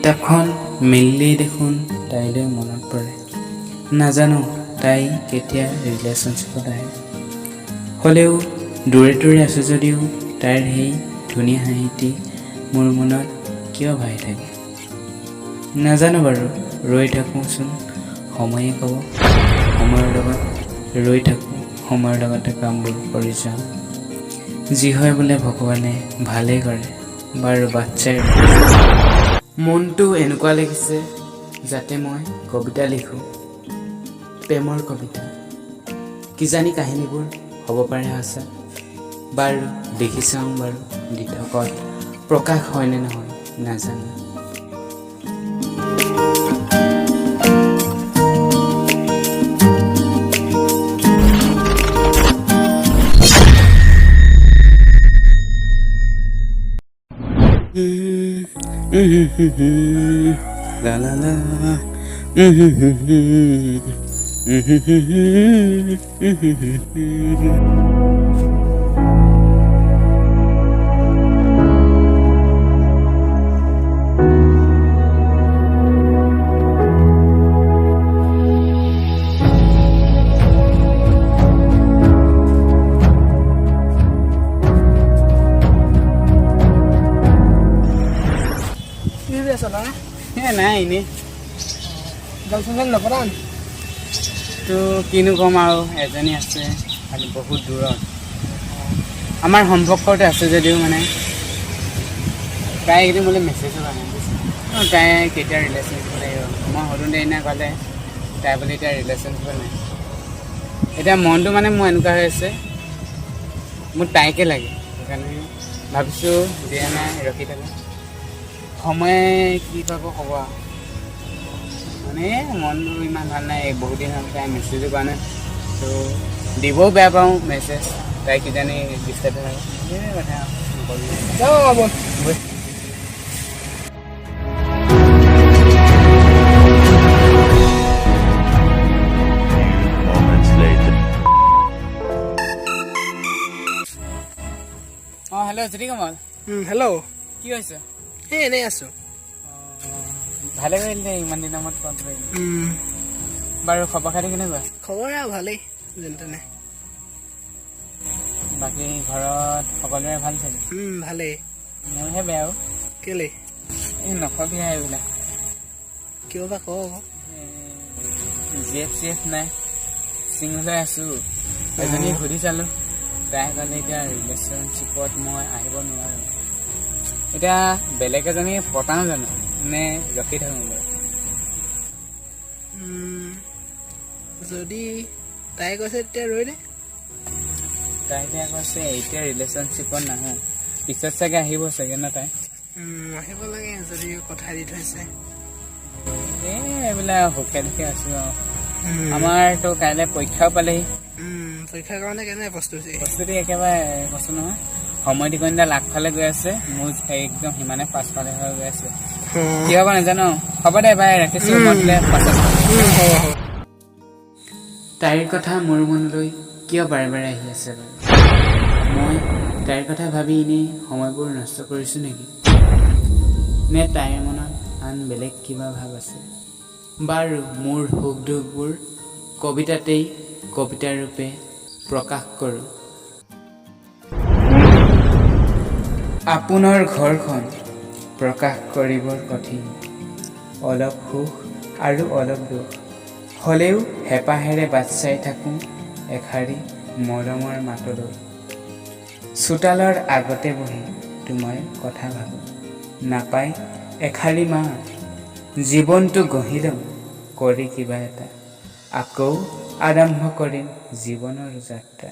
কিতাপখন মেলিলেই দেখোন তাইলৈ মনত পৰে। নাজানো তাই কেতিয়া ৰিলেশ্যনশ্বিপত আহে। হ'লেও দূৰে দূৰে আছোঁ যদিও তাইৰ সেই ধুনীয়া হাঁহিটি মোৰ মনত কিয় ভাহি থাকে নাজানো বাৰু। ৰৈ থাকোঁচোন, সময়ে ক'ব। সময়ৰ লগত ৰৈ থাকোঁ, সময়ৰ লগতে কামবোৰ কৰি যাওঁ। যি হয় বোলে ভগৱানে ভালেই কৰে। বাৰু, বাট চাই ৰওঁ। মনটো এনেকুৱা লাগিছে যাতে মই কবিতা লিখোঁ, প্ৰেমৰ কবিতা। কিজানি কাহিনীবোৰ হ'ব পাৰে সঁচা। বাৰু, দেখি চাওঁ বাৰু দিঠকত প্ৰকাশ হয়নে নহয় নাজানো। লা লা লা। কি ভাবি আছ না? এ নাই, এনেই। গাৰ্লফ্ৰেণ্ড নপতা নি? তো কিনো ক'ম আৰু, এজনী আছে, খালি বহুত দূৰত। আমাৰ সম্পৰ্কতে আছে যদিও মানে তাই এইকেইদিন মোলৈ মেছেজো কৰা নাই, বুজিছা? অঁ, তাই কেতিয়া ৰিলেশ্যনশ্বিপত আহিব? মই সোধোঁতে সেইদিনা ক'লে তাই বোলে এতিয়া ৰিলেশ্যনশ্বিপত নাই। এতিয়া মনটো মানে মোৰ এনেকুৱা হৈ আছে, মোৰ তাইকে লাগে। সেইকাৰণে ভাবিছোঁ দিয়া নাই, ৰখি থাকোঁ। সময়ে কি পাব ক'ব আৰু। মানে মনটো ইমান ভাল নাই, বহুত দিন হ'ল তাই মেছেজো কৰা নাই। ত' দিবও বেয়া পাওঁ মেছেজ, তাই কিজানি ডিষ্টাৰ্ব হয়। সেইটোৱে কথা আৰু, নকবি। যাওঁ ব'ল। ব'ল। Moments later. অঁ, হেল্ল' জ্যোতি কমল। হেল্ল'। কি হৈছে? এই এনেই আছোঁ। ভালে কৰিলি দে, ইমান দিনৰ মূৰত কল কৰিলি। বাৰু, খবৰ খাতি কেনেকুৱা? খবৰ আৰু ভালেই, যেনে তেনে। বাকী ঘৰত সকলোৰে ভাল চাগে? ভালেই। মোৰহে বেয়া আৰু। কেলে? এই নকবি আৰু এইবিলাক। কিয় বা, ক আকৌ। জি এফ চি এফ নাই, ছিংগল হৈ আছোঁ। এজনী সুধি চালোঁ, তাই ক'লে এতিয়া ৰিলেশ্যনশ্বিপত মই আহিব নোৱাৰোঁ। এতিয়া বেলেগ এজনী পতাও জানো নে ৰখি থাকোঁ বাৰু? যদি তাই কৈছে তেতিয়া ৰৈ দে। তাই এতিয়া কৈছে এতিয়া ৰিলেশ্যনশ্বিপত নাহোঁ, পিছত চাগে আহিব চাগে ন তাই? আহিব লাগে যদি কথা দি থৈছে। এই এইবিলাক সুখে দুখে আছোঁ আৰু। আমাৰতো কাইলৈ পৰীক্ষাও পালেহি। পৰীক্ষাৰ কাৰণে কেনে প্ৰস্তুতি? প্ৰস্তুতি একেবাৰে কৈছোঁ নহয়, সময় টিকনিডাল আগফালে গৈ আছে, মোৰ একদম সিমানে পাছফালে হৈ গৈ আছে। কি হ'ব নাজানো। হ'ব দে বাই, ৰাখিছোঁ মই তোলে পাছত। হ'ব হ'ব। তাইৰ কথা মোৰ মনলৈ কিয় বাৰে বাৰে আহি আছে বাৰু? মই তাইৰ কথা ভাবি এনেই সময়বোৰ নষ্ট কৰিছোঁ নেকি, নে তাইৰ মনত আন বেলেগ কিবা ভাৱ আছে? বাৰু, মোৰ সুখ দুখবোৰ কবিতাতেই কবিতা ৰূপে প্ৰকাশ কৰোঁ। আপোনাৰ ঘৰখন প্ৰকাশ কৰিবৰ কঠিন। অলপ সুখ আৰু অলপ দুখ হ'লেও হেঁপাহেৰে বাট চাই থাকোঁ এষাৰি মৰমৰ মাতলৈ। চোতালৰ আগতে বহি তোমাৰ কথা ভাবোঁ, নাপায় এষাৰি মাত। জীৱনটো গঢ়ি লওঁ কৰি কিবা এটা, আকৌ আৰম্ভ কৰিম জীৱনৰ যাত্ৰা।